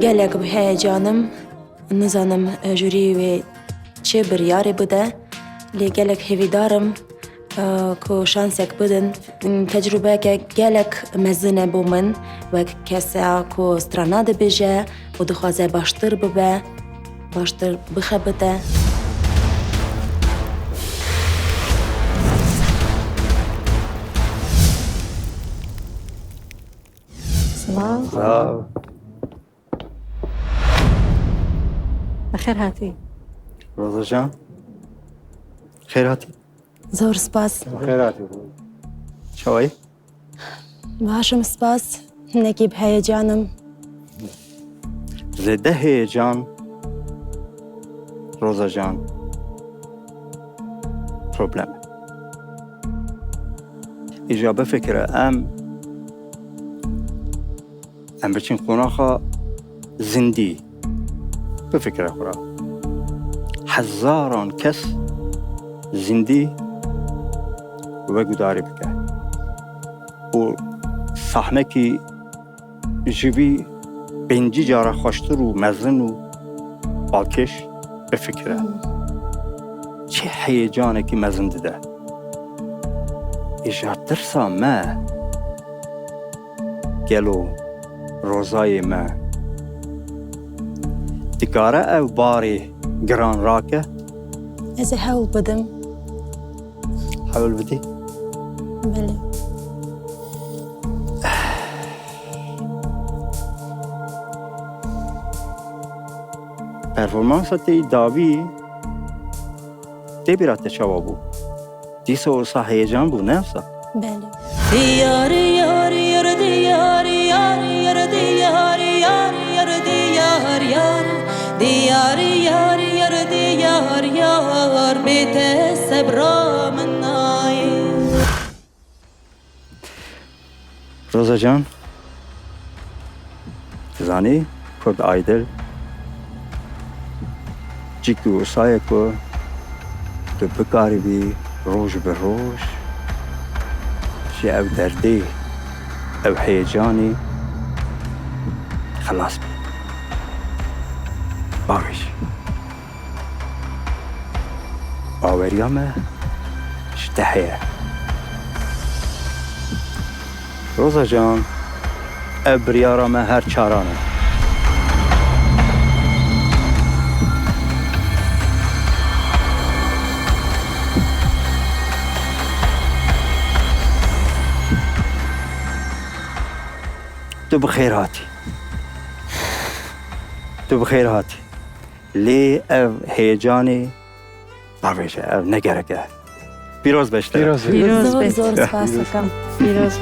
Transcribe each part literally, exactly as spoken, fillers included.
Gelek bi heyecan im. Nizanim, e, jûrî wê çi biryarê bide, lê gelek hêvîdar im, e, ku şansek bidin. Tecrûbeyeke gelek mezin e bo min, wek kesa ku strana dibêje û dixwaze baştir bibe, baştir bixebite. Silav. Silav. Bi xêr hatî. Roza can. Xêr hatî. Zor spas. Xêr hatî. Çawayî? Baş im, spas. Hinekî bi heyecan im. Zêde heyecan, Roza can, problem e. Îja bifikire em, em biçin qonaxa zindî. Bifikire xwe re. Hezaran kes zindî we gudarî bike. Û sahnekî ji vî pêncî cara xweştir û mezin û balkêş bifikire. Hmm. Çi heyecanekî mezin dide. Îja tirsa me, gelo Rozayê me dikare ev barê giran rake? Ez ê hewl bidim. Hewl bidî? Belê. Performansa te yî dawî tê bîra te çawa bû? Dîsa wisa heyecan bû, ne wisa? Belê. Diyar yar yar, diyar yar yar, diyar yar yar, diyar yar. Diyar yar yar, diyar yar, bê te sebra min nayê. Roza can, tu zanî, Kurd Idol cîkî wisa ye ku tu bikaribî roj bi roj ji ev derdê, ev heyecanê xelas bî. Bavêj. Baweriya me ji te heye. Roza can, ev biryara me her çaran e. Tu bi xêr hatî. Tu bi xêr hatî. Lê ev heyecanê navêje, ev ne gerek e. Pîroz be ji te. Pîroz be. Pîroz be. Zor, zor spas dikim. Pîroz.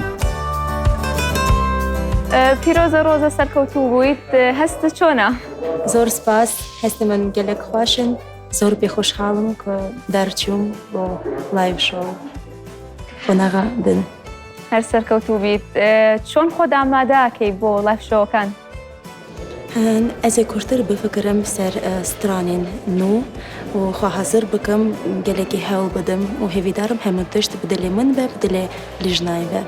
E, Pîroz e Roza, serkewtû bûyît. E, hest çona? Zor spas. Hestê min gelek xweş in. Zor pê xweşhal im ku derçûm bo live show. Qonaxa din. Her serkewtû bît. E, çon xwe damade akey bo live showkan? Ez ê kurtir bifikirim ser, e, stranên nû û xwe hazir bikim, gelekî hewl bidim û hêvîdar im hemû tişt bi dilê min be, bi dilê lijnayê be.